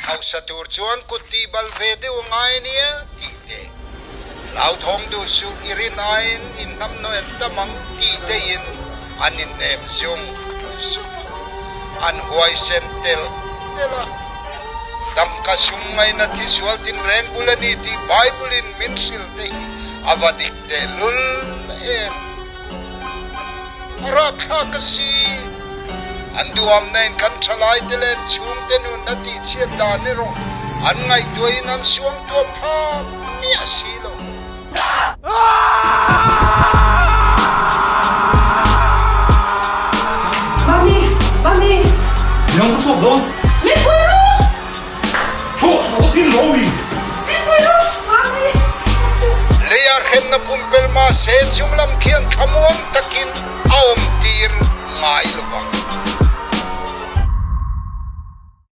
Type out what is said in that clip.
Hausa tur chuan kut tih bal ve deuh a ngai ania tih te, hlauthawng duh suh i rin aiin in hnamhnawih an tam ang tih teiin an inhnem zung zung a, an huaisen telh telh a. Tangka sum ngaina thisual tinreng bul a ni tih Bible-in min hrilh te hi a va dik tehlul em! A rapthlak a si. An duhamna in kan thalai te leh an chhungte nun a tihchhiat dan erawh an ngaihtuahin an suangtuah phak miah si lo. Mami! Mami! Nang ka chhuak dawn. Min pui rawh! Chhuak chhuak ka tin lo mi. Min pui rawh! Mami! Leia hremna pumpelh mahse chunglam khian thlamuang takin a awm tir ngai lovang.